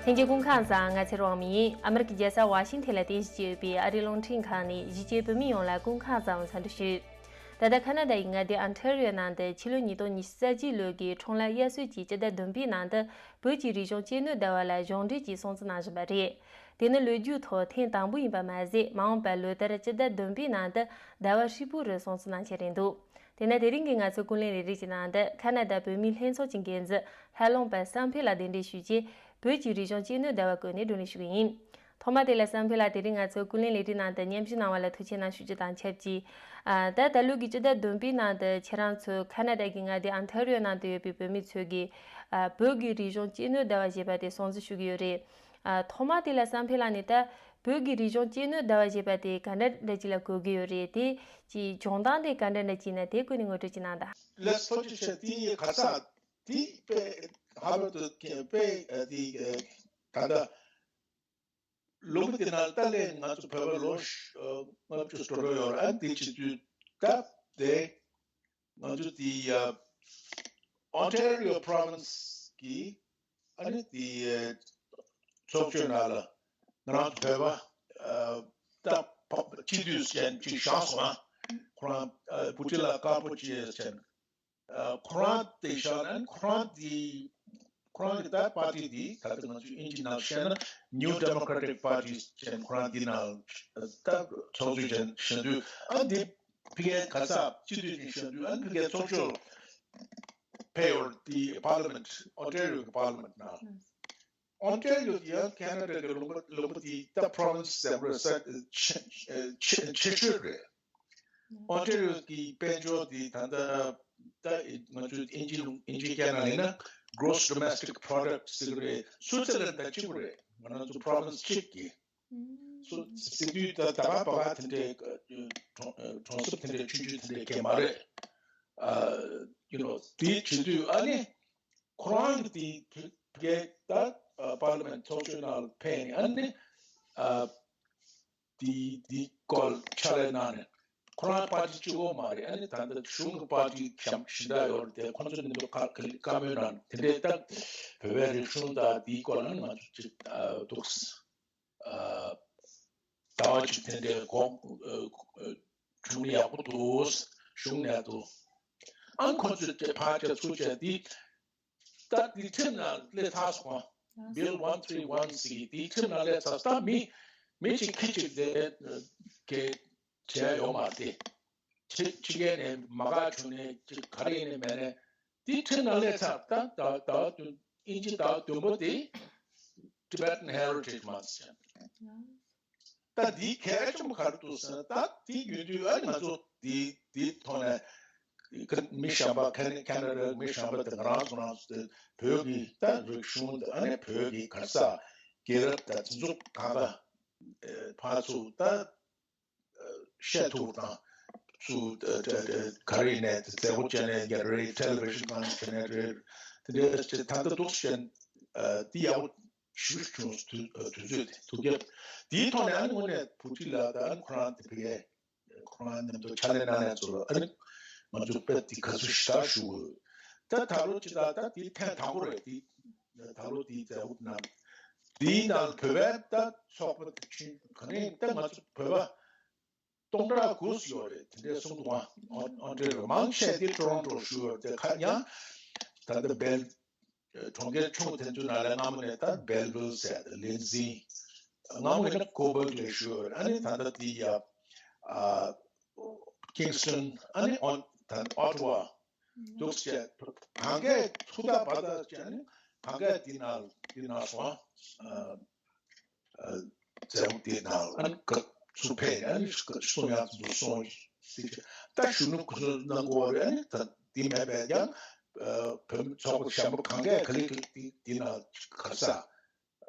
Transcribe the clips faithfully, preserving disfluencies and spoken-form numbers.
ལྷན་རྒྱས་སྐུ་ཁམས་བཟང་། ང་ཚེ་རིང་དབང་མོ་ཡིན། ཨ་མི་རི་ཀའི་རྒྱལ་ས་ཝ་ཤིང་ཐན་ལ་རྟེན་གཞི་བྱས་ཡོད་པའི་ཨ་རིའི་རླུང་འཕྲིན་ཁང་ནས་གཞིས་བྱེས་བོད་མི་ཡོངས་ལ་སྐུ་ཁམས་བཟང་བའི་འཚམས་འདྲི་ཞུ། ད་ལྟ་ཁ་ན་ཌ་ཡི་མངའ་སྡེ་ཨོན་ཊ་རི་ཡོ་ནང་དུ་ཕྱི་ལོ་ཉིས་སྟོང་ཉི་ཤུ་རྩ་གཅིག་ལོའི་འཁྲུངས་ལྷ་དབྱར་གསོལ་གྱི་སྤྱི་ཟླ་བདུན་པའི་ནང་དུ་བོད་ཀྱི་རིག་གཞུང་གཅེས་ནོར་ཟླ་བ་ལ་གཞུང་འབྲེལ་གྱིས་སྲུང་བརྩི་གནང་བཞིན་པ་རེད། དེ་ནི་ལོ་རྒྱུས་ཐོག་ཐེངས་དང་པོ་ཡིན་པ་མ་ཟད། མ་འོངས་པར་ལོ་ལྟར་སྤྱི་ཟླ་བདུན་པའི་ནང་དུ་ཟླ་བ་ཧྲིལ་པོ་རུ་སྲུང་བརྩི་གནང་གི་རེད་འདུག་དེ་ན་དེ་རིང་གི་ང་ཚོའི་ཀུན་གླེང་ལས་རིམ་གྱི་ནང་དུ་ཁ་ན་ཌ་བོད་མིའི་ལྷན་ཚོགས་ཀྱི་འགན་འཛིན་ལྷ་ལུང་པ་བསམ་འཕེལ་ལགས་གདན་འདྲེན་ཞུས་རྗེས། བོད་ཀྱི་རིག་གཞུང་གཅེས་ནོར་ཟླ་བ་བཀོད་ནས་བགྲོ་གླེང་ཞུ་གི་ཡིན། ཐོག་མ་དེ་ལ་བསམ་འཕེལ་ལགས་དེ་རིང་ང་ཚོའི་ཀུན་གླེང་ལས་རིམ་ནང་དུ་མཉམ་ཞུགས་གནང་བ་ལ་ཐུགས་རྗེ་ཆེ་གནང་ཞུ་རྒྱུ་དང་ཆབས་ཅིག་ཨ། ད་ད་ལོའི་གི་སྤྱི་ཟླ་བདུན་པའི་ནང་དུ་ཁྱེད་རང་ཚོས་ཁ་ན་ཌ་གི་མངའ་སྡེ་ཨོན་ཊ་རི་ཡོ་ནང་དུ་ཡོད་པའི་བོད་མི་ཚོས་ཀྱི་ཨ། བོད་ཀྱི་རིག་གཞུང་གཅེས་ནོར་ཟླ་བ་ཞེས་པ་དེ་སྲུང་བརྩི་ཞུ་གི་ཡོད་རེད། ཨ། ཐོག་མ་དེ་ལ་བསམ་འཕེལ་ལགས་ནས་ད་བོད་ཀྱི་རིག་གཞུང་གཅེས་ནོར་ཟླ་བ་ཞེས་པ་དེ་ག་འདྲ་འདྲ་ཅིག་ལ་གོ་གི་ཡོད་རེད། དེ་ཀྱི་སྦྱོང་སྟངས་དེ་ག་འདྲ་འདྲ་ཅིག་ན་དེ་སྐོར་ནས་ངོ་སྤྲོད་ཅིག་གནང་དང་། ལས་ཐོག་ཅིག་བྱས་དེ་ཡི་ག་ས་དེ་དཔེ་ཧ་བར་དུ་དཔེ་དེ་ད་ལྟ། ལུང་པ་དེ་ནང་ཏཱ་ལའི་ང་ཚོ་བོད་པ་ལོ་ལྔ་བཅུ་འགྲོ་འགྲོ་ཡོད་རེད། ཨ་དེ་བྱེད་དུས་སྟབས་བདེ། ང་ཚོ་དེ་ཡ་Ontario Province གི་ཨ་ནི་དེ་ཚོགས་ཆུང་ནང་ལ་ང་རང་ཚོ་བོད་པ་ད་སྤྱི་འཐུས་ཅན་ཅིག་བཞག་སོང་ང་། ཁོ་རང་བུ་ཁྲིད་ལགས་དཀར་པོ་ཅན། ཁོ་རང་དེ་ཤར་ནས་ཁོ་རང་དེ་ཁོ་རང་གི་ད་པར་ཏི་དེ་ད་ལྟ་ང་ཚོས་དབྱིན་ཇི་ནང་བཤད་ན་New Democratic Party ཅན་ཁོ་རང་དེ་ནང་ད་ཚོགས་གཙོ་ཅན་བཞེངས་དུས། ཨ་འདི་ཕ་གིའི་ག་ས་སྤྱི་འཐུས་ཅན་བཞེངས་དུས། ཨ་ཕ་གིའི་ཚོགས་ཆུང་ཕེ་ཡོར་དེ་Parliament Ontario གི་Parliament ནང་། Ontario དེ་ཡང་Canada གི་ལུང་པ་ལུང་པ་དེ་ད་Province ཟེར་བ་ས་ཆེ་ཆེ་ཆེ་ཤོས་རེད། Ontario གི་དཔལ་འབྱོར་དེ་ད་ལྟ་ད་ང་ཚོས་དབྱིན་ཇི་ལུང་དབྱིན་ཇི་སྐད་ནང་ལེན་ན་Gross Domestic Product ཟེར་གི་རེད། Switzerland དང་གཅིག་པ་རེད། ང་རང་ཚོ་Province གཅིག་གི་སུ་ཟེར་དུས་ད་ད་ག་པ་ག་དེ་འདྲའི་གྲོང་གྲོང་གསེབ་དེ་འདྲའི་ཆུང་ཆུང་དེ་འདྲའི་སྐད་མ་རེད། ཨ་you know དེ་བྱེད་དུས་ཨ་ནི། ཁོ་རང་གི་དེ་གའི་ད་Parliament ཚོགས་ཆུང་ནང་ཕེབས་ནས་ཨ་ནི་ཨ་དེ་དེ་སྐོར་ཕྱག་ལས་གནང་ནས། ཁོ་རང་པར་ཏི་གཅིག་པོ་མ་རེད། ཨ་ནི་ད་ལྟ་གཞུང་གི་པར་ཏི་གཞན་གཞན་དག་ཡོད་རེད་དེ། ཁོ་ཚོ་མཉམ་དུ་བཀའ་བཀའ་མོལ་གནང་། དེ་འདྲའི་ད་བོད་པའི་རིག་གཞུང་དང་དེའི་སྐོར་ལ་ང་ཚོ་ཅིག་འདུག་ཟླ་བ་གཅིག་དེ་འདྲའི་གོ་བྱུང་ན་ཡག་པོ་འདུག་གཞུང་ནས་འདུག་ཨང་ཁོ་ཚོས་དེ་ཕར་ཅིག་ཚུར་ཅིག་དེ་ད་དེ་ཁྲིམས་ནང་སླེབས་ཚར་སོང་། Bill one three one ཟེར་གྱི་དེ་ཁྲིམས་ནང་སླེབས་ཚར། ད་མི་མི་གཅིག་ཁྱི་གཅིག་དེ་གའི་བྱས་ཡོད་མ་རེད། ཕྱི་ཕྱི་རྒྱལ་ནས་མ་དགའ་བྱུང་ནས་ཅིག་ག་རེ་ཡིན་ནའི་མེད་ནའི་དེ་ཁྲིམས་ནང་སླེབས་ཚར། ད་ད་ད་དུང་དབྱིན་ཇི་ཟླ་བ་བདུན་པོ་དེ་Tibetan Heritage Month ཟེར། ད་འདིའི་གལ་ཆེན་པོ་ག་རེ་འདུག་ཟེར་ན། ད་དེ་ཡོད་དུས་ཨ་ནི་ང་ཚོ་འདི་འདིའི་ཐོག་ནས་མི་གཞན་པ་ཁ་ནས་ཁ་ནས་རེད། མི་གཞན་པ་དེ་ང་རང་ཚོ་རང་ཚོ་དེ་བོད་ཀྱི་ད་རིག་གཞུང་དང་ཨ་ནི་བོད་ཀྱི་ག་རེ་ཟེར་རྒྱལ་རབས་དང་དེ་ཚོ་གང་ག་ཕར་ཚུར་ད་བཤད་ཐུབ་པ་དང་། ཚུར་ག་རེ་ཡིན་ནའི་མཛད་སྒོ་བྱས་ནའི་རེད། ཊེ་ལི་ཝི་ཤན་སྒང་བྱས་ནའི་རེད། དེ་འདྲའི་ད་ལྟ་འདུག་སེ་བྱས་འདི་ཡག་པོ་ཞེ་པོ་བྱུང་། དུས་དུས་ཚོད་དེ་དུས་སྐབས་དེའི་ཐོག་ནས་ཨ་ནི་དངོས་གནས་བུ་ཁྲིད་ལགས་དང་ཨ་ནི་ཁོ་རང་དེ་ཕ་གིའི་ཁོ་རང་མཉམ་དུ་ཕྱག་ལས་གནང་མཁན་ཚོ་ལ་ཨ་ནི་ང་ཚོ་དཔེ་དེ་དགའ་བསུ་ཞེ་དྲག་ཞུ་གི་ཡོད། ད་ད་ལོ་ཅི་ད་ད་དེ་ཐེངས་དང་པོ་རེད། དེ་ད་ལོ་དེའི་མཛད་སྒོ་ནང་དེའི་ནང་བོད་པའི་ད་ཚོགས་པ་དེ་ཆིང་ག་ནས་ད་ང་ཚོ་བོད་པ་སྟོང་ཕྲག་དགུ་ཡོད་རེད། དེ་འདྲའི་གསུང་འདུག་ཨ། ཨོན་ཨོན་ཊེ་རི་ཡོ་མང་ཆེ་དེ་ཊོ་རོན་ཊོ་ཞུ་ཡོད་རེད། དེ་ཁ་ཡང་ད་ལྟ་སྦེལ་གྲོང་ཁྱེར་ཆུང་དེ་ཚོའི་ནང་ལ་སྔ་མོ་ནས་ད་སྦེལ་ཝིལ་ཟེར་ལིན་ཛི། སྔ་མོ་ཡིན་ན་ཀོ་བར་ལི་ཞུ་ཡོད་རེད། ཨ་ནི་ད་ལྟ་དེ་ཡ་ཨ་ཀིང་སི་ཊོན། ཨ་ནི་ཨོན་ད་ཨོ་ཊ་ཝ་འདུག་སེ་གང་གས་ཐུགས་ཐག་བར་ཐག་བཅད་ནས་གང་གས་དེ་ནང་དེ་ནང་སོང་ཨ། མཛད་སྒོ་དེ་ནང་ཨ་ནི་ག་ཚུར་ཕེབས་ནས་ཨ་ནི་གསུང་ཡག་ཚུར་སོང་ཟེར། ད་གཞོན་ནུ་ཁོ་ཚོ་གནང་དགོས་པ་རེད། ཨ་ནི་ད་དེ་མེད་པས་ཀྱང་བོད་མི་ཚོགས་པ་གཞན་པ་གང་གས་ག་ལེ་ག་ལེ་དེ་དེ་ནང་ག་རེ་ཟེར་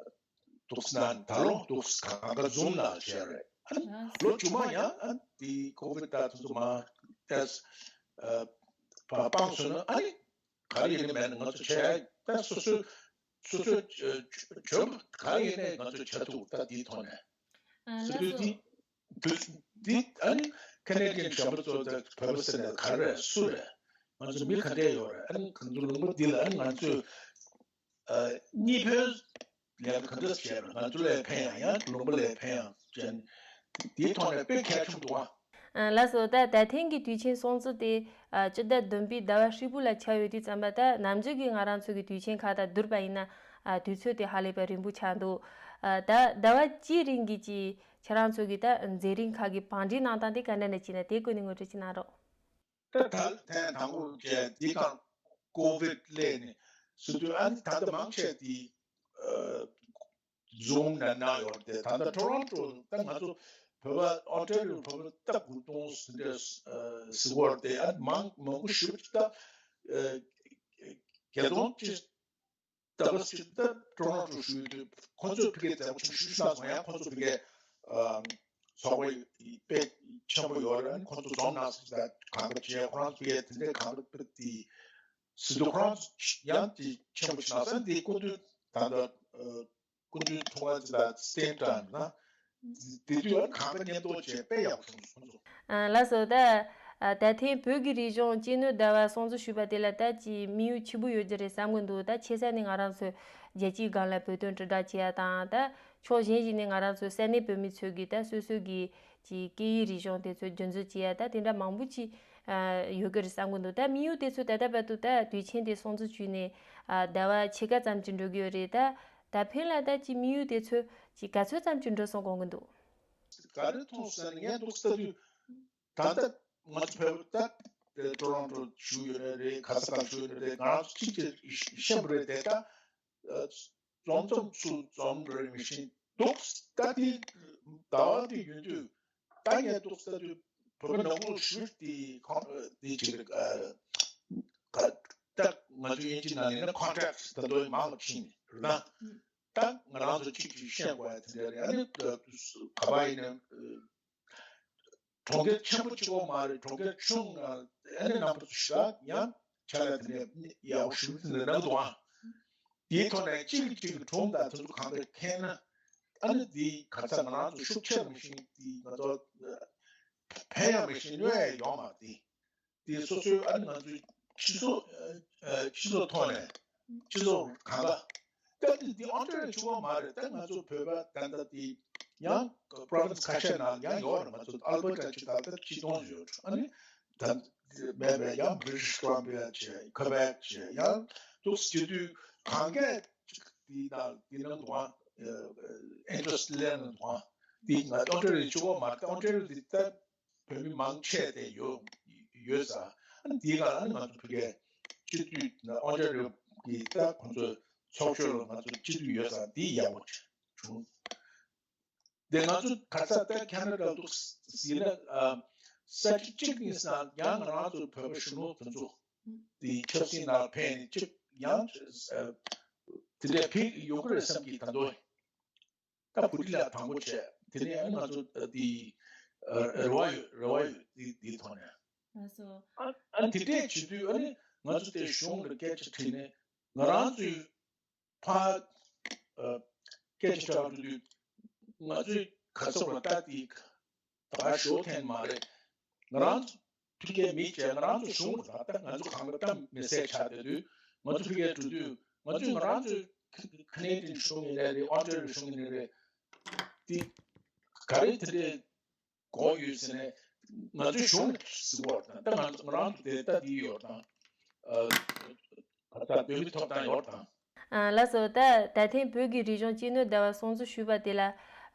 འདུག་སེ་ན་ད་ལོ་འདུག་སེ་གང་ག་ཛུམ་ནང་བྱས་རེད། ཨ་ནི་ལོ་རྗེས་མ་ཡང་ཨ་ནི་དེ་ཀོ་བིད་ད་དེ་ཚོ་མ་ཏེས་སྤང་སོང་ན་ཨ་ནི་ག་རེ་ཡིན་ནའི་མེད་ན་ང་ཚོ་བྱས་ད་སོ་སོའི་སོ་སོའི་ཨ་བྱོན་པ་ག་རེ་ཡིན་ནའི་ང་ཚོ་བྱ་ཐུབ། ད་འདིའི་ཐོག་ནས་ཨ་ཟེར་ལགས་དུས་སོ། འདི་དུས་འདི་ཨ་ནི་ཁ་ནེ་ཌི་ཡན་གཞོན་པ་ཚོ་ད་བོད་པ་ཟེར་ནས་ག་རེ་རེད། སུ་རེད། ང་ཚོ་མི་ག་འདྲས་ཡོད་རེད། ཨ་ནི་གང་ཚོ་ལུང་པ་འདི་ལ་ཨ་ནི་ང་ཚོས་ཨ་གཉིས་ཕན་ ལས་ཀ་ག་འདྲ་བྱས་ན་ང་ཚོ་ལ་ཕན་ཡང་ཡང་ལུང་པ་ལ་ཕན་ཡང་བྱས་ནས་དེའི་ཐོག་ནས་དཔེ་གལ་ཆེན་པོ་འདུག་ཨ། ལགས་སོ། ད་ད་ཐེངས་ཀྱི་དུས་ཆེན་སྲུང་བརྩི་དེ་ཨ་སྤྱི་ཟླ་བདུན་པའི་ཟླ་བ་ཧྲིལ་པོ་ལ་ཆགས་ཡོད་དུས་ཙམ་པ། ད་ནམ་རྒྱུན་གྱི་ང་རང་ཚོ་གི་དུས་ཆེན་ཁག་དང་བསྡུར་བ་ཡིན་ན་ཨ་དུས་ཚོད་དེ་ཧ་ལས་པ་རིང་པོ་ཆགས་འདུག་ཨ་ད་ཟླ་བ་གཅིག་རིང་གི་ཅིག་ཁྱེད་རང་ཚོ་གི་ད་མཛད་རིམ་ཁག་གི་བང་སྒྲིག་གནང་སྟངས་དེ་ག་འདྲ་འདྲ་ཅིག་ན་དེ་སྐོར་ནས་ངོ་སྤྲོད་ཅིག་གནང་རོགས། ད་ད་ཐེངས་དང་པོ་བྱས་འདི་གང་ཀོ་ཝིད་སླེབས་ནས་སུ་དུས་ཨ་ནི་ད་ལྟ་མང་ཆེ་དེ་ཟུམ་ནང་གནང་ཡོད་དེ། ད་ལྟ་ཊོ་རོན་ཊོ་ད་ང་ཚོ་བོད་པ་ཨོན་ཊ་རི་ཡོ་བོད་པ་ད་དགུ་སྟོང་ཟིན་འདྲ་ཟི་བོར་དེ་ཨ་མང་མང་པོ་ཞིག་ད་ཨ་བརྒྱད་སྟོང་ཅིག་ད་ག་སུ་ད་ཊོ་རོན་ཊོ་ཞུ་དུས་ཁོ་ཚོས་ཕ་གིའི་མཛད་སྒོ་ཆུང་ཞུ་ཤ་སོང་ཡང་ཁོ་ཚོ་ཕ་གིའི་ཚོགས་པ་དཔེ་ཆེན་པོ་ཡོད་རེད། ཁོ་ཚོ་འཛོམས་གནང་སྲིད་ད་གང་ག་བྱས་ཁོ་རང་ཚོ་ཕ་གིའི་དེ་འདྲའི་གང་ག་དཔེ་དེ་སྲིད་དུ་ཁོ་རང་ཚོ་ཡང་དེ་ཆེན་པོ་ཞིག་གནང་ས་འདི་སྐུ་མདུན་ད་ལྟ་སྐུ་མདུན་ཐུག་པ་དེ་ལ་སྟེང་དྲངས་ན། དེ་དུས་ཨ་གང་ག་མཉམ་དུ་བྱས་དཔེ་ཡག་པོ་བྱུང་སོང་། ལགས་སོ། ད་ད་ཐེངས་བོད་ཀྱི་རིག་གཞུང་སྤྱི་ནོར་ཟླ་བ་སྲུང་བརྩི་ཞུས་པ་དེ་ལ་ད་ཅིག་དམིགས་ཡུལ་ཆེན་པོ་ཡོད་ཀྱི་རེད་བསམ་གྱི་འདུག་ད་ཆེ་ས་ནས་ང་རང་ཚོས་རྒྱལ་སྤྱིའི་སྒང་ལ་བོད་དོན་དྲིལ་བསྒྲགས་བྱེད་ཡ་དང་། ད་ཕྱོགས་གཞན་ཞིག་ནས་ང་རང་ཚོའི་ས་གནས་བོད་མི་ཚོས་ཀྱིས་ད་སོ་སོའི་གི་ཅིག་སྐད་ཡིག་རིག་གཞུང་དེ་ཚོ་རྒྱུན་འཛིན་བྱེད་ཡ་ད་དེ་འདྲ་མང་པོ་ཅིག་ཡོད་ཀྱི་རེད་བསམ་གྱི་འདུག་ད་དམིགས་ཡུལ་དེ་ཚོ་ད་ལྟ་བར་དུ་ད་དུས་ཆེན་དེ་སྲུང་བརྩི་བྱས་ནས་ཟླ་བ་ཕྱེད་ཀ་ཙམ་ཅིག་འགྲོ་གི་ཡོད་རེད། ད། ད་ཕན་ལ་ད་ཅི་དམིགས་ཡུལ་དེ་ཚོ་ཅི་ག་ཚོད་ཙམ་ཅིག་འགྲོ་སོང་དགོངས་ཀྱི་འདུག་ག་རེ་མཐོང་སོང་ཟེར་ན་ངས་འདུག་ལྟ་དུས་ད་ལྟ་ང་ཚོ་བོད་པ་ད་ཊོ་རོན་ཊོ་བཞུགས་ཡོད་ནི་རེད། ག་ས་ག་བཞུགས་ཡོད་ནི་རེད། ང་རང་ཚོ་གཅིག་གཅིག་ཤེས་པ་རེད་དེ། ད་འཛོམས་འཛོམས་སུ་འཛོམས་རེད་མི་ཤེས་འདུག་ད་དེ་ཟླ་བ་དེ་ཡོད་དུས་ད་ངས་འདུག་ལྟ་དུས་བོད་པ་ནང་ཁུལ་ཞུ་དེ་ཁོང་དེ་ཅིག་རེད། ད་ང་ཚོ་དབྱིན་ཇི་ནང་ཡིན་ན་ཀོན་ཊེག་སི་ད་དུང་མང་ལ་ཕྱིན་རེད་ན། ད་ང་རང་ཚོ་གཅིག་གིས་ཤེས་དགོས་ཡ་དེ་འདྲ་རེད། ཨ་ནི་ག་པར་ཡིན་ན་གྲོང་ཁྱེར་ཆེན་པོ་གཅིག་པོ་མ་རེད། གྲོང་ཁྱེར་ཆུང་ང་ཨ་ནི་རྣམ་པ་ཚོ་ཞིག་ལ་ཡང་ཆ་ལ་དེ་ནས་ཡག་པོ་ཞིག་དེ་འདྲ་གནང་འདུག་ཨ། དེའི་ཐོག་ནས་གཅིག་གིས་གཅིག་གི་གྲོང་དང་དེ་ཚོ་གང་འདྲ་མཁྱེན་ན། ཨ་ནི་དེ་ག་ཚ་ང་རང་ཚོ་ཤུགས་ཆེ་རུ་ཕྱིན་དེ་ང་ཚོ་ཕན་ཡང་མི་ཤེས་གནོད་ཡང་ཡོང་མ་དེ། དེ་སོ་སོའི་ཨ་ནི་ང་ཚོའི་སྤྱི་ཚོགས་ཨ་ཨ་སྤྱི་ཚོགས་ཐོག་ནས་སྤྱི་ཚོགས་གང་ག་ད་དེ་འདི་ཨོན་ཊ་རི་ཡོ་གཅིག་པོ་མ་རེད། ད་ང་ཚོ་བོད་པ་ད་ལྟ་དེ་ཡང་པོ་རོ་ཝིན་སི་ཁ་ཤས་ནང་ཡང་ཡོད་རེད། ང་ཚོ་ཨལ་བར་ཊ་ཅིག་ད་ལྟ་སྤྱི་སྟོང་ཡོད་རེད། ཨ་ནི་ད་མེད་པའི་ཡང་བྷི་རི་ཊིཤ་ཀོ་ལམ་བྷི་ཡ་བྱས། ཁུ་བེག་བྱས། ཡང་འདུག་སྤྱི་འཐུས་གང་གས་ཅིག་དེ་དང་དེ་ནང་དུའང་ཨིན་ཊ་རེ་སི་ཊི་སླེབས་ནང་དུའང་དེ་ང་ཨོན་ཊ་རི་ཡོ་གཅིག་པོ་མ་རེད། ད་ཨོན་ཊ་རི་ཡོ་དེ་ད་བོད་མི་མང་ཆེ་དེ་ཡོད་ཡོད་ས། ཨ་ནི་དེའི་སྒང་ཨ་ནི་ང་ཚོ་ཕ་གིའི་སྤྱི་འཐུས་ཨོན་ཊ་རི་ཡོ་གི་ད་ཁོང་ཚོའི་ཚོགས་ཆོས་ལ་ང་ཚོ་སྤྱི་འཐུས་ཡོད་ས་དེ་ཡག་པོ་བྱུང་། དེ་ང་ཚོ་ག་ས་ད་ཁེ་ན་ཌ་འདུག་ཟེར་ན་ཨ་ས་ཆ་གཅིག་ནས་ས་ཡང་ང་རང་ཚོ་བོད་པ་གཞོན་ནུ་དེ་ཚོ་དེ་ཆབ་སྲིད་ནང་ཕན་ནས་གཅིག་ཡང་ཨ་དེ་འདྲའི་ཕན་ཡོང་གི་རེད་བསམ་གྱི་ད་དོ། ད་བུ་ཁྲིད་ལ་དང་པོ་བྱས། དེ་ནས་ང་ཚོ་དེ་རེ་བ་ཡོད་རེ་བ་ཡོད་དེ་དེའི་ཐོག་ནས། ལགས་སོ། ཨ་ཨ་དེ་འདྲས་བྱེད་དུས་ཨ་ནི་ང་ཚོ་དེ་གཞུང་ལ་སྐད་ཆ་དྲིས་ནས་ང་རང་ཚོའི་ཕ་ཨ་སྐད་ཆ་དྲི་བ་དྲི་དུས་ང་ཚོའི་ག་ཚོད་ལ་ལྟ་དེ་ད་ཞོ་ཐེན་མ་རེད། ང་རང་ཚོ་ཕ་གིའི་མི་བྱས། ང་རང་ཚོ་གཞུང་ལ་ད་ང་ཚོ་གང་ལ་ད་མི་སེར་ཆགས་བསྡད་དུས་ང་ཚོ་ཕ་གིར་འགྲོ་དུས་ང་ཚོས་ང་རང་ཚོའི་ཁ་ནེ་ཌི་ཡན་གཞུང་ཡིན་ནའི་རེད། ཨོན་ཊ་རི་ཡོ་གཞུང་ཡིན་ནའི་རེད། དེ་ག་རེ་དེ་འདྲའི་དགོས་ཡོད་ཟེར་ནས་ང་ཚོའི་གཞུང་ལ་ཟེར་བ་དང་ད་ང་ང་རང་ཚོ་དེ་ལྟ་དེ་ཡོད་དང་ཨ་ད་བོད་མི་ཐོབ་ཐང་ཡོད་དང་། ལགས་སོ། ད་ད་ཐེངས་བོད་ཀྱི་རིག་གཞུང་སྤྱི་ནོར་ཟླ་བ་སྲུང་བརྩི་ཞུས་པ་དེ་ལ་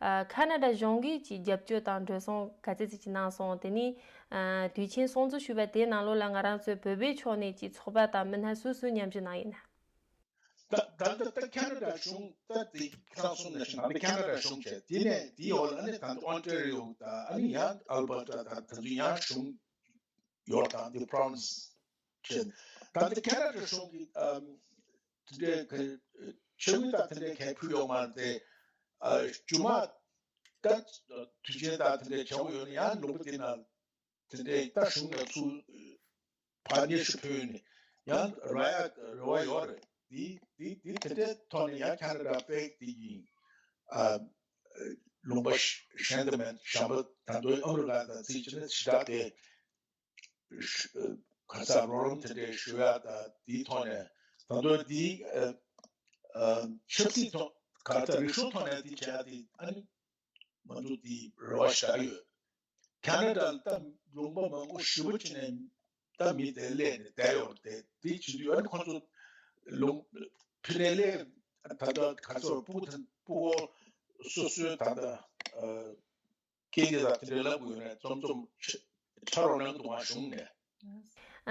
ཨ་ཁ་ན་ཌ་གཞུང་གིས་ཀྱི་རྒྱབ་སྐྱོར་དང་འགྲོ་སོང་ག་ཚད་ཅིག་གནང་སོང་། དེ་ནས་ཨ་དུས་ཆེན་སྲུང་བརྩི་ཞུས་པ་དེའི་ནང་ལོགས་ལ་ང་རང་ཚོའི་བོད་པའི་ཕྱོགས་ནས་ཀྱི་ཚོགས་པ་དང་མི་སྣ་སུ་སུ་མཉམ་ཞུགས་གནང་ཡོད་ན། ད་ད་ད་ད་ཁ་ན་ཌ་གཞུང་ད་དེ་ཁྱེད་རང་གསུངས་ནང་བཞིན་ང་ཚོ་ཁ་ན་ཌ་གཞུང་བྱས། དེ་ནས་དེའི་འོག་ལ་ཨ་ནི་ད་ལྟ་ཨོན་ཊ་རི་ཡོ་དང་ཨ་ནི་ཡང་ཨལ་བར་ཊ་དང་ད་ཚོ་ཡང་གཞུང་ཡོད་དང་དེ་པོ་རོ་ཝིན་སི་བྱས། ད་ལྟ་ཁ་ན་ཌ་གཞུང་གི་ཨམ་དེ་འདྲའི་གི་ཆེད་དམིགས་དང་དེ་འདྲའི་གས་ཕུལ་ཡོད་མ་རེད་དེ། ཨ་རྒྱུ་མ་ད་དུས་ཆེན་དང་དེ་འདྲའི་བྱ་བ་ཡོད་ན་ཡང་ལུང་པ་དེ་ན། དེ་འདྲའི་ད་གཞུང་ནས་ཚུར་ཕར་སྙན་ཞུ་ཕུལ་ནས་ཡང་རག་ཡ་རེ་བ་ཡོད་རེད། འདི་འདི་འདི་དེ་འདྲའི་ཐོག་ནས་ཡང་ཁ་ན་ཌ་པེ་འདི་ཡིན། ཨ་ལུང་པ་གཞན་དུ་མེད་གཞན་པ་ད་དུང་ཨ་མི་རི་ཀ་དང་ཚིག་ཅི་ནས་ཞེ་དྲག་དེ་ག་ས་རོགས་རམ་དེ་འདྲའི་ཞུ་ཡ་ད་འདིའི་ཐོག་ནས་ད་དུང་འདི་ཆབ་སྲིད་ཐོག་ ག་ཚ་རིག་གཞུང་ཐོག་ནས་དེ་བྱས་ཏེ་ཨ་ནི་ང་ཚོ་དེ་རེ་བ་བཞག་ཡོད། ཁ་ན་ཌ་ལ་ད་ལུང་པ་མང་པོ་ཞེ་པོ་ཅིག་ནས་ད་མི་དེ་སླེབས་ནས་བསྡད་ཡོད་རེད། དེ་བྱེད་དུས་ཨ་ནི་ཁོང་ཚོ་ལུང་ཕི་ནས་སླེབས་ད་ལྟ་ག་ཚོད་སྤུ་གུ་དང་སྤུ་གུ་སོ་སོའི་ད་ལྟ་ཨ། སྐད་ཆ་དང་དེ་འདྲའི་ལབ་དགོས་ན་རྩོམ་རྩོམ་ཕྲ་རོགས་གནང་གི་འདུག་ང་གཞུང་ནས།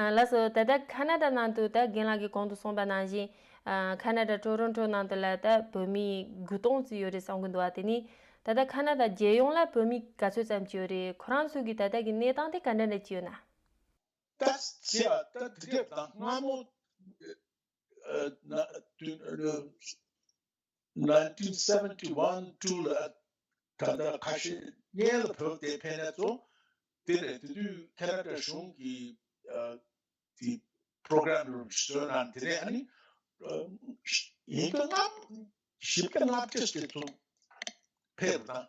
ཨ་ལགས་སོ། ད་ལྟ་ཁ་ན་ཌ་ནང་དུ་ད་རྒན་ལགས་ཀྱིས་གོང་དུ་གསུངས་པ་ནང་བཞིན་ཨ་ཁ་ན་ཌ་ཊོ་རོན་ཊོ་ནང་དུ་ལ་ད་བོད་མི་དགུ་སྟོང་ཙམ་ཡོད་རེད་བསམ་གྱི་འདུག་བ། དེ་ནི་ད་ལྟ་ཁ་ན་ཌ་རྒྱལ་ཡོངས་ལ་བོད་མི་ག་ཚོད་ཙམ་ཅིག་ཡོད་རེད། ཁོ་རང་ཚོ་གི་ད་ལྟ་གི་གནས་སྟངས་དེ་ག་འདྲ་འདྲ་ཅིག་ཡོད་ན། ད་ཟེར་ཡ་ད་དེ་འདྲ་དང་སྔ་མོ་ཨ་ན་དུས་ཨ་nineteen seventy one two ལ་ད་ལྟ་ཁ་ཤས་སྔོན་ལ་བོད་དེ་ཕེབས་ནས་ཚོ་དེ་རེད། དེ་དུས་ཁ་ན་ཌ་གཞུང་གི་ཨ་དེ་པྲོ་གྲམ་རུ་བཟོས་ན་དེ་ནས་ཨ་ནི་ཨ་ཡིན་གྱི་ལྔ་བཞི་བརྒྱ་ལྔ་བརྒྱ་ཞིག་ཚོ་ཕེབས་དང་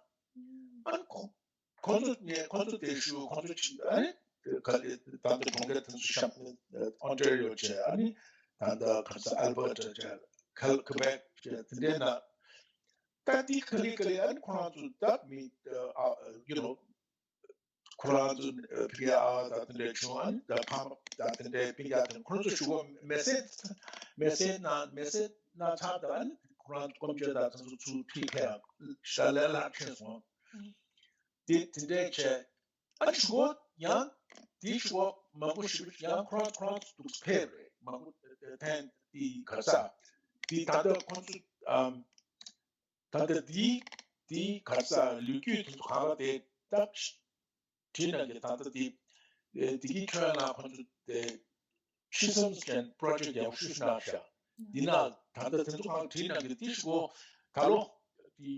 ཨ་ནི་ཁོ་ཁོ་ཚོ་ནས་ཁོ་ཚོ་དེ་ཞུ་ཁོ་ཚོ་ཆི་ཨ་ནི་ག་ལེ་ད་ལྟ་གྲོང་ཁྱེར་དེ་ཚོ་ཤམ་ཨོན་ཊ་རི་ཡོ་བྱས། ཨ་ནི་ད་ལྟ་ག་ས་ཨལ་བར་ཊ་བྱས། ཁལ་ཁུ་བེག་བྱས། དེ་འདྲའི་ནང་ད་དེ་ག་ལེ་ག་ལེ་ཨ་ནི་ཁོ་རང་ཚོ་ད་མི་ཨ་ཡུ་ནོ་ཁོ་རང་ཚོ་ཕི་ཨ་ད་དེ་འདྲའི་བྱུང་། ཨ་ནི་ད་ཕ་མ་ད་དེ་འདྲའི་སྤུན་ཀྱག་དེ་ཁོ་རང་ཚོ་ཞུ་གོ་མེ་སེ་མེ་སེ་ན་མེ་སེ་ན་ཚ་ད་ཨ་ནི་ཁོ་རང་ཚོ་སྐོམ་བྱས་ད་དེ་ཚོ་ཚུར་ཁྲིད་ཁ་ཡང་ཤ་ལེ་ལ་ཁྲིད་སོང་། དེ་དེ་འདྲའི་བྱས། ཨ་ནི་ཞུ་གོ་ཡང་དེའི་ཞུ་གོ་མང་པོ་ཞིག་ཡང་ཁོ་རང་ཁོ་རང་ཚོ་འདུག་ཕེབས་རེད། མང་པོ་ཐེངས་དེའི་ག་ས་དེ་ད་ལྟ་ཁོང་ཚོ་ཨམ་ད་ལྟ་དེའི་དེའི་ག་ས་ལོ་རྒྱུས་དེ་ཚོ་ག་པ་དེ་ད་བྲིས་གནང་གི། ད་ལྟ་དེ་དེ་གི་ཁྱོན་ལ་ཁོང་ཚོ་དེ་ཕྱི་སམ་ཅན་པྲོ་ཇེག་ཡག་ཤོས་ཤིག་གནང་ཤག་འདི་ན་ད་ལྟ་དེ་ཚོ་གང་བྲིས་གནང་གི་དེ་ཞུ་གོ་ད་ལོ་དེ།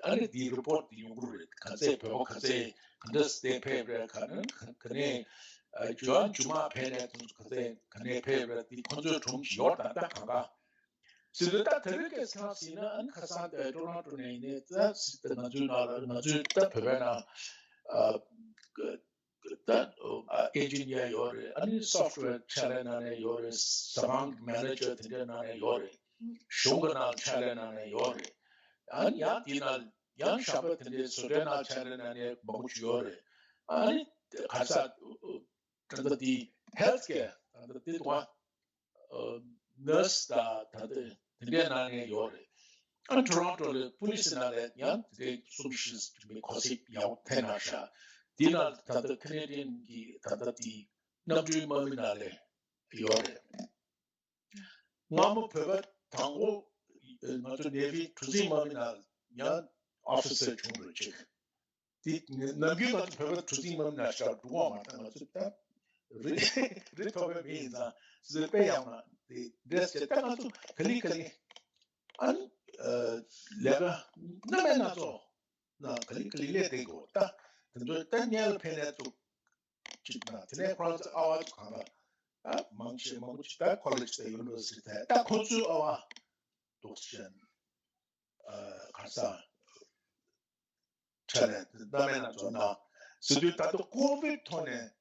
ཨ་ནི་འདིའི་རི་པོར་ཊི་འདི་ཡོང་གི་རེད། ག་ཚད་བོད་པ་ག་ཚད་ག་འདྲ་སྟེ་ཕེབས་རེད། ག་ནས་ག་ནས་ཨ་ཇོ་ཨན་ཇུ་མ་ཕེབས་ནས་དེ་ཚོ་ག་ཚད་ག་ནས་ཕེབས་རེད། འདི་ཁོ་ཚོའི་སྒྲུང་ཞིག་ཡོད་ད་ལྟ་གང་ག་ཟེར་དུས་ད་དེ་རིང་གི་སྐབས་ཡིན་ན་ཨ་ནི་ཁ་སང་དེ་ཊོ་རོན་ཊོ་ནས་ཡིན་ནའི་ད་སྲིད་དེ་ང་ཚོའི་ནང་ལ་ང་ཚོའི་ད་བོད་པའི་ནང་ཨ་ད་ཨེན་ཇི་ནི་ཡར་ཡོད་རེད། ཨ་ནི་སོཕ་ཊི་ཝེར་ཕྱག་ལས་གནང་མཁན་ཡོད་རེད། ཟ་ཁང་གི་མེ་ནེ་ཇར་དེ་འདྲའི་གནང་མཁན་ཡོད་རེད། གཞུང་གི་ནང་ཕྱག་ལས་གནང་མཁན་ཡོད་རེད། ཨ་ནི་ཡང་དེ་ནང་ཡང་གཞན་པ་དེ་འདྲའི་བཟོ་གྲྭའི་ནང་ཕྱག་ལས་གནང་མཁན་མང་པོ་ཞིག་ཡོད་རེད། ཨ་ནི་ག་ས་ད་ལྟ་དེ་ཧེལ་ཐི་ཀེར་ད་ལྟ་དེ་དུས་ནར་སི་དང་ད་ལྟ་དེ་འདྲའི་གནང་མཁན་ཡོད་རེད། ཨ་ཊོ་རོན་ཊོ་ལ་པུ་ལི་སི་ནང་ལ་ཡང་དེ་གསུམ་བཞི་མི་གོ་སྲིད་ཡག་པོ་ཐེབས་གནང་ཤག་འདི་ནང་ད་ལྟ་ཁེ་ནེ་ཌི་ཡན་གྱི་ད་ལྟ་དེ་གནམ་གྲུའི་དམག་མི་ནང་ལ་ཡོད་རེད། སྔ་མོ་བོད་པ་དང་པོ་ང་ཚོ་ནེ་ཝི་གྲུ་གཟིངས་དམག་མི་ནང་ཡང་ཨོ་ཕི་སར་བྱུང་འགྲོ་ཅིག་དེ་ནམ་རྒྱུན་ང་ཚོ་བོད་པ་གྲུ་གཟིངས་དམག་མི་ནང་ཞག་འགྲོ་གི་མ་རེད། ང་ཚོ་ད་རི་རི་མཐོ་པོའི་མི་ཡིན་ཙང་ཟེར་དཔེ་ཡག་མ་དེ་འདྲས་བྱས། ད་ང་ཚོ་ག་ལེ་ག་ལེ་ཨ་ནི་ལས་ཀ་སྣ་མིན་སྣ་ཚོགས་ན་ག་ལེ་ག་ལེ་ལས་བསྡད་དགོས། ད་དེ་ཚོ་ད་སྔོན་ལ་ཕན་ནས་ཚུགས་ཅིག་ན་དེ་ནས་ཁོ་རང་ཚོ་ཨ་བ་ཚོ་གང་ལ་ཨ་མང་ཆེ་མང་པོ་ཅིག་ད་ཁོ་ལེ་ཇི་དང་ཡུ་ནི་ཝར་སི་ཊི་ད་ད་ཁོ་ཚོའི་ཨ་བ་འདུག་ཅན་ཨ་ག་ས་ཆ་ནས་སྣ་མིན་སྣ་ཚོགས་ན་ཟེར་དུས་ད་ལྟ་ཀོ་བིད་ཐོག་ནས་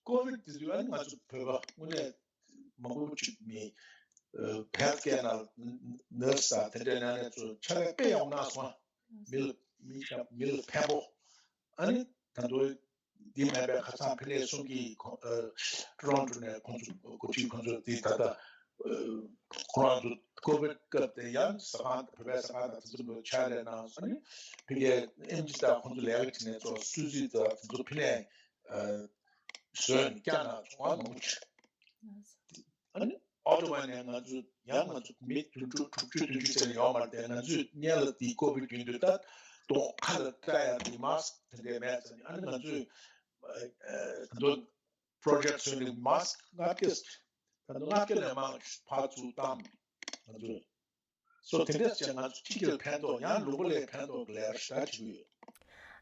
ཀོ་བིད་དེ་དུས་ཨ་ནི་ང་ཚོ་བོད་པ་དངོས་གནས་མང་པོ་ཅིག་མི་ཧེལ་ཐི་ཀེར་ནང་ནར་སི་དང་དེ་འདྲའི་ནང་ནས་ཚོ་ཕྱག་ལས་དཔེ་ཡག་གནང་སོང་། མི་ལ་མི་ཤ་མི་ལ་ཕན་པོ། ཨ་ནི་ད་དུང་འདི་མེད་པའི་ཁ་སང་ཕི་ལེ་གསུང་གི་ཁོ་ཨ་ཊོ་རོན་ཊོ་ནས་ཁོང་ཚོ་འགོ་ཁྲིད་ཁོང་ཚོ་འདི་ད་ལྟ་ཨ་ཁོ་རང་ཚོ་ཀོ་བིད་སྐབས་དེ་ཡང་ཟ་ཁང་བོད་པའི་ཟ་ཁང་དང་དེ་ཚོ་ལ་ཕྱག་ལས་གནང་སོང་། ཨ་ནི་ཕི་ལེ་ཨེམ་ཆི་དང་ཁོང་ཚོ་ལས་ཀ་བྱེད་མཁན་ཚོ་སུད་སི་དང་དེ་ཚོ་ཕི་ལེ་ཨ་བཟོས་ནས་བསྐྱངས་གནང་སོང་བ་མང་པོ་ཅིག་ཨ་ནི་ཨོ་ཊོ་བྷའི་ནས་ང་ཚོ་ཡང་ང་ཚོ་མི་བདུན་ཅུ་དྲུག་ཅུ་བདུན་ཅུ་ཟེར་ཡོད་མ་རེད་དེ། ང་ཚོས་སྔོན་ལ་དེའི་ཀོ་བིད་བརྒྱུད་དུས་ད་གདོང་ཁ་ལ་སྤྲད་ཡ་དེ་མཱ་སི་ཀི་དེ་འདྲས་མེད་ཙང་། ཨ་ནི་ང་ཚོས་ཨ་ཨ་ད་དུང་པྲོ་ཇེག་བཟོས་ནས་མཱ་སི་ཀི་ལྔ་བརྒྱ་ད་དུང་ལྔ་བརྒྱ་ལས་མང་ཕར་ཚུར་བཏང་། ང་ཚོས་སོ་དེ་འདྲས་བྱས་ང་ཚོ་ཕྱི་རྒྱལ་ཕན་ཐོགས་ཡང་ལུང་པ་ལ་ཕན་ཐོགས་ཀྱི་ལས་ཀ་ཞེ་དྲག་བྱེད་ཀྱི་ཡོད།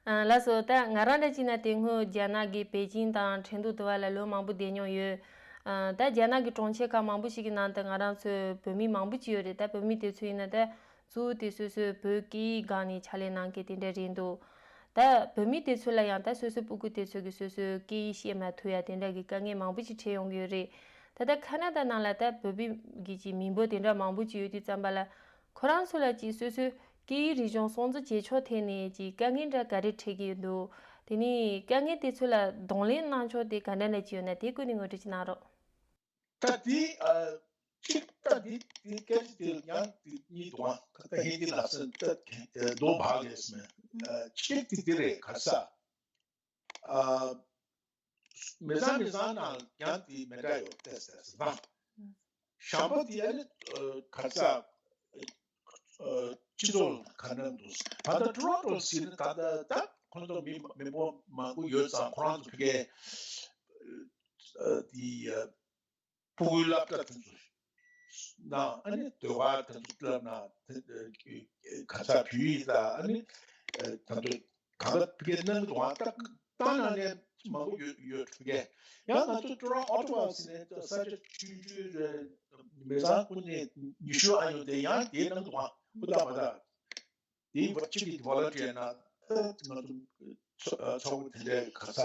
ཨ་ལགས་སོ། ད་ང་རང་འདྲ་བྱས་ན་དེ་སྔོན་རྒྱ་ནག་གི་པེ་ཅིང་དང་ཁྲེང་ཏུའུ་དུ་བ་ལ་ལོ་མང་པོ་བསྡད་མྱོང་ཡོད། ཨ་ད་རྒྱ་ནག་གི་གྲོང་ཁྱེར་ཁག་མང་པོ་ཞིག་གི་ནང་དུ་ང་རང་ཚོའི་བོད་མི་མང་པོ་ཅིག་ཡོད་རེད། ད་བོད་མི་དེ་ཚོ་ཡིན་ན་ད་གཙོ་བོ་དེ་སོ་སོའི་བོད་སྐད་ཡིག་སྒང་ནས་ཕྱག་ལས་གནང་མཁན་དེ་འདྲ་རེད་འདུག་ད་བོད་མི་དེ་ཚོ་ལ་ཡང་ད་སོ་སོའི་སྤུ་གུ་དེ་ཚོ་གིས་སོ་སོའི་སྐད་ཡིག་ཤེས་མ་ཐུབ་ཡ་དེ་འདྲ་གི་དཀའ་ངལ་མང་པོ་ཞིག་འཕྲད་ཡོང་གི་ཡོད་རེད། ད་ལྟ་ཁ་ན་ཌ་ནང་ལ་ད་བོད་པའི་གི་ཅིག་མི་འབོར་དེ་འདྲ་མང་པོ་ཅིག་ཡོད་དུས་ཙམ་པ་ལ། ཁོ་རང་ཚོ་ལ་ཅིག་སོ་སོའི་སྐད་ཡིག་རིག་གཞུང་སྲུང་བརྩི་བྱེད་ཕྱོགས་ཐད་ནས་ཅིག་དཀའ་ངལ་འདྲ་ག་རེ་འཕྲད་ཀྱི་ཡོད་འདུག་དེ་ནས་དཀའ་ངལ་དེ་ཚོ་ལ་གདོང་ལེན་གནང་ཕྱོགས་དེ་ག་འདྲ་ལས་ཀྱི་ཡོད་ན་དེ་སྐོར་ནས་ངོ་སྤྲོད་ཅིག་གནང་རོགས། ད་དེ་ཨ་གཅིག་ད་དེ་དེ་སྐད་ཆ་དེ་ཡང་དེ་གཉིས་འདུག་ཨ། ད་ཧིན་དི་ལ་སོན་ད་དོ་བག་ལས་མེད། ཨ་གཅིག་དེ་དེ་རེད། ག་ས་ཨ་མི་བཟང་མི་བཟང་ནང་ཡང་དེ་མི་འདྲ་ཡོད་ཏེ་ཟེར་ཟེར་ན། ཞང་པོ་དེ་ཨ་ནི་ཨ་ག་ས་ཨ་སྤྱི་ཚོགས་ག་འདྲ་འདུག་ད་ལྟ་ཊོ་རོན་ཊོ་ཟེར་ན་ད་ལྟ་ད་ཁོང་ཚོ་མི་མི་འབོར་མང་པོ་ཡོད་ཙང་ཁོ་རང་ཚོ་ཕ་གི་ཨ་དེ་ཨ། ཕྲུ་གུའི་སློབ་གྲྭ་དེ་ཚོ་ནང་ཨ་ནི་ཟློས་གར་དེ་ཚོ་བསླབ་ན་དེ་ག་ས་བོད་ཡིག་དང་ཨ་ནི་ད་དུང་གང་ལ་ཕ་གིར་གནང་གི་འདུག་ཨང་། ད་ད་ནང་ནས་མང་པོ་ཡོད་ཡོད་ཕ་གིར། ཡང་ང་ཚོ་ཀྲོ་ཨོ་ཊོ་བ་ཟེར་ནས་ས་ཆ་ཆུང་ཆུང་རེད། མི་ཚང་ཀུན་ནས་ཉི་ཤུ་ཨ་ཡོད་དེ་ཡང་དེ་གནང་གི་འདུག་ཨང་། ཧུར་ཐག་མ་ཐག་དེའི་བར་གཅིག་གི་ཝོ་ལན་ཊི་ཡར་ན་ང་ཚོ་ཚོགས་པ་དེ་འདྲའི་ག་ས་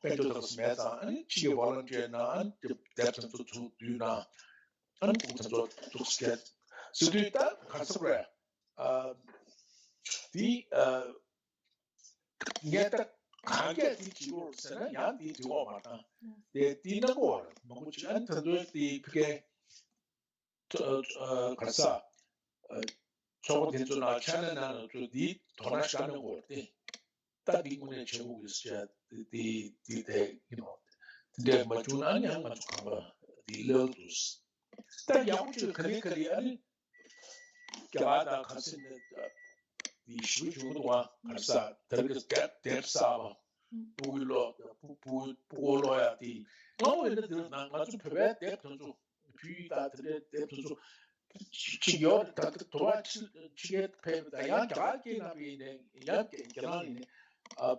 དཔལ་འབྱོར་དག་མེད་ཙང་ཨ་ནི་གཅིག་གི་ཝོ་ལན་ཊི་ཡར་ན་ཨ་ནི་དེབ་དེ་ཚོ་ཚུར་བསྡུས་ན་ཨ་ནི་ཁོང་ཚོ་འདུག་སྐད་ཟེར་དུས་ད་ག་ས་རེད། ཨ་དེ་ཨ་ངས་ད་གང་གས་དེ་བྱེད་དགོས་ཟེར་ན་ཡང་དེ་བྱེད་དགོས་མ་དང་དེ་དེ་གནང་དགོས་མང་པོ་ཅིག་ཨ་ནི་ད་དུང་དེ་ཕ་གིའི་ག་ས་ཚོགས་པ་དེ་ཚོ་ནང་ཆ་ན་ན་ཚོ་འདི་དོ་སྣང་ཤ་ན་དགོས་ཏེ། ད་འདི་དངོས་གནས་བྱེད་དགོས་ཀྱི་ཟེར་དེ་དེ་དེ་ཡིན་ནོ། དེ་འདྲ་མ་བྱུང་ན་ཡང་ང་ཚོ་གང་ག་འདི་ལེའུ་འདུག་ད་ཡག་པོ་བྱོས་ག་ལེ་ག་ལེ་ཨ་ནི་རྒྱ་གར་དང་ག་ཚོད་ནས་འདི་ཞུ་བྱུང་འདུག་ཨ། ག་ས་དེར་གི་དེབ་དེབ་གསར་པ་ཕྲུ་གུའི་ཀློག་ཕྲུ་ཕྲུ་ཕྲུ་གུ་ཀློག་ཡག་དེ་ང་འོས་ན་དེ་ན་ང་ཚོ་བོད་པའི་དེབ་དེ་ཚོ། བོད་ཡིག་དང་དེ་འདྲའི་དེབ་དེ་ཚོ་ཅིག་ཡོད་རེད། ད་ལྟ་དུ་བ་ཕྱི་ཕྱི་རྒྱལ་ཕེབས་པ་དང་ཡང་རྒྱ་གར་སྐད་ནང་པ་ཡིན་ནའི་ཡང་རྒྱ་རྒྱ་ནག་ཡིན་ནའི་ཨ་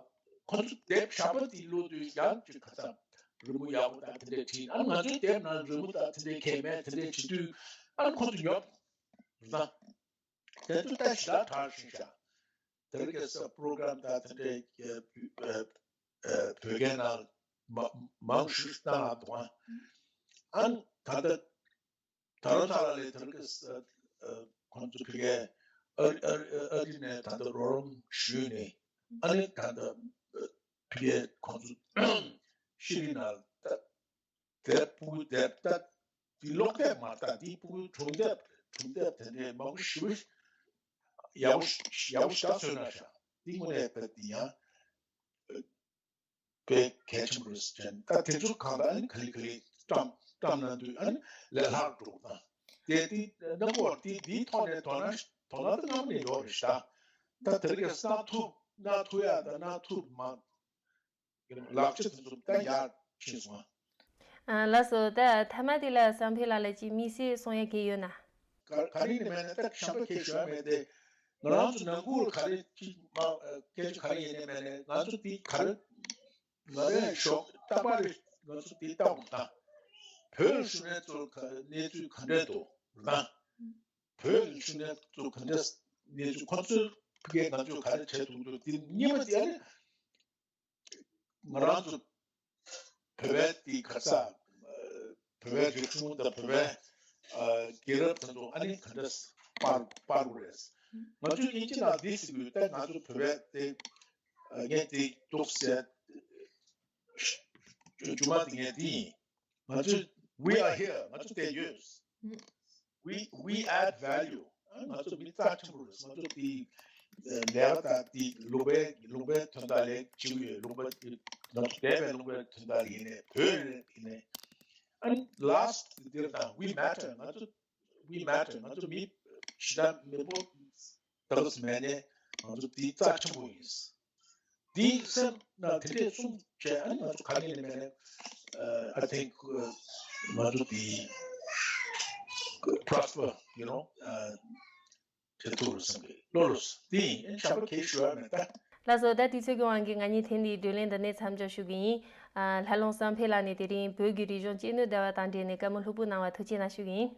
ཁོ་ཚོ་དེབ་ཞག་པོ་དེ་ཀློག་དུས་ཡང་ཅིག་ག་ས་རི་མོ་ཡག་པོ་དང་དེ་འདྲའི་བྲིས། ཨ་ང་ཚོའི་དེབ་ནང་རི་མོ་དང་དེ་འདྲའི་གས་མེད། དེ་འདྲའི་བྲིས་དུས་ཨ་ཁོ་ཚོ་ཉོབ་རེད། དེ་ཚོ་ལྟ་ཞིག་ལ་དྲག་ཤིང་ཤ། དེ་རིང་ཁ་སང་པོ་རོ་གྷ་རམ་དང་དེ་འདྲའི་ཨ་ཨ་བོད་སྐད་ནང་མ་མང་ཤོས་བཏང་ཨ་དང་ཨ། ཨ་ད་ལྟ་ད་རུང་ཐ་ལ་ལས་དེ་རིང་ཁ་སང་ཨ་ཁོང་ཚོ་ཕ་གིའི་ཨ་ཨ་ཨ་རི་ནས་ད་ལྟ་རོགས་རམ་ཞུས་ནས་ཨ་ནི་ད་ལྟ་ཕ་གིའི་ཁོང་ཚོ་ཤི་རི་ནང་ད། དེབ་ཕྲུ་གུ་དེབ་ལྟ་དེ་ཀློག་དེབ་མ་ལྟ་དེ་ཕྲུ་གུ་སྒྲུང་དེབ་སྒྲུང་དེབ་དེ་འདྲའི་མང་པོ་ཞེ་པོ་ཡག་པོ་ཡག་པོ་ཞེ་དྲག་བཟོས་ན་ཤག་དེ་དངོས་གནས་དཔེ་དེ་ཡང་དཔེ་གལ་ཆེན་པོ་རེད་ཟེར་ད་དེ་ཚོ་གང་ལྟར་ཨ་ནི་ག་ལེ་ག་ལེ་བཀྲམ་བཀྲམ་གནང་དུས་ཨ་ནི་ལས་སླ་རུ་འགྲོ་དང་དེ་དེ་རྣམ་པ་དེ་དེའི་ཐོག་ནས་དོ་སྣང་དོ་སྣང་དེ་སྔ་མོ་ནས་ཡོད་རེད་ཤག་ད་དེ་རིང་གནང་ཐུབ་གནང་ཐུབ་ཡག་དང་གནང་ཐུབ་མ། ལག་ཆ་དེ་ཚོ་ད་ཡར་ཕྱིན་སོང་ཨ། ཨ་ལགས་སོ། ད་ཐ་མ་དེ་ལ་བསམ་འཕེལ་ལགས་ལ་ཅིག་དམིགས་བསལ་གསུང་ཡ་གང་ཡོད་ན། ག་ག་རེ་ནས་མེད་ན་ད་གཤམ་པ་ཁྱེད་ཞུ་ཡ་མེད་དེ། ང་རང་ཚོ་ནང་ཁུལ་ག་རེ་ཅིག་མ་སྐད་ཆ་ག་རེ་ཡིན་ནའི་མེད་ནའི་ང་ཚོ་དེ་ག་རེ་ང་རའི་ཞོགས་རྟག་པར་ང་ཚོ་དེ་ལྟ་བུ་དང་། བོད་ལ་བཞུགས་མཁན་ཚོར་ག་གནས་ཚུལ་ག་འདྲས་འདུག་དང་། བོད་ལ་བཞུགས་མཁན་ཚོར་ག་འདྲས་གནས་ཚུལ་ཁོ་ཚོས་ཕ་གིར་ང་ཚོས་ག་རེ་བྱས་འདུག་འདུག་དེ་གཉིས་པ་དེ་ཨ་ནི། ང་རང་ཚོ་བོད་པའི་དེ་ག་ས་བོད་པའི་རིག་གཞུང་དང་བོད་པའི་རྒྱལ་རབས་དེ་ཚོ་ཨ་ནི་ག་འདྲ་སྤར་སྤར་དགོས་རེད། ང་ཚོས་དབྱིན་ཇི་ནང་འདི་ཟེར་དུས་ད་ང་ཚོ་བོད་པའི་དེ་ངས་དེ་འདུག་ཟེར། རྒྱུ་མ་དེ་ངས་དེ་ཡིན། ང་ཚོས་we are here ང་ཚོ་དེ་ཡོད། We we add value. ང་ཚོ་མི་རྩ་ཆེན་པོ་རེད། ང་ཚོ་དེ་ལས་ཀ་དང་དེ་ལུང་པའི་ལུང་པའི་དོན་དག་ལས་བྱེད་ཀྱི་ཡོད། ལུང་པ་དེ་ང་ཚོ་འདས་པའི་ལུང་པའི་དོན་དག་ཡིན་ནའི་བོད་ཡིན་ནའི་ཨ་ནི་last དེར་དང་we matter ང་ཚོ་we matter ང་ཚོ་མི་ཞེ་དྲག་མི་པོ་ད་ག་ཙམ་མེད་ནའི་ང་ཚོ་དེ་རྩ་ཆེན་པོ་ཡིན། འདི་སེམས་ནང་དེ་འདྲས་གསུངས་བྱས་ཨ་ནི་ང་ཚོ་ག་ནས་ནས་མེད་ནས་I think ང་ཚོ་དེ་prosper you know བྱེད་ཐུབ་རུ་བསམ་གི་ལོ་ལོ་དེ་ཡིན་ཞབས་པ་གས་ཞུ་བ་མེད་ད། ལགས་སོ། ད་དུས་ཚོད་ཀྱི་དབང་གིས་ང་གཉིས་ཐེངས་འདིའི་བགྲོ་གླེང་འདི་ནས་མཚམས་འཇོག་ཞུ་གི་ཡིན། ལྷ་ལུང་བསམ་འཕེལ་ལགས་ནས་དེ་རིང་བོད་ཀྱི་རིག་གཞུང་གཅེས་ནུས་ལྟ་བ་དང་འབྲེལ་ནས་བཀའ་མོལ་ལྷུག་པོ་གནང་བ་ཐུགས་རྗེ་གནང་ཞུ་གི་ཡིན།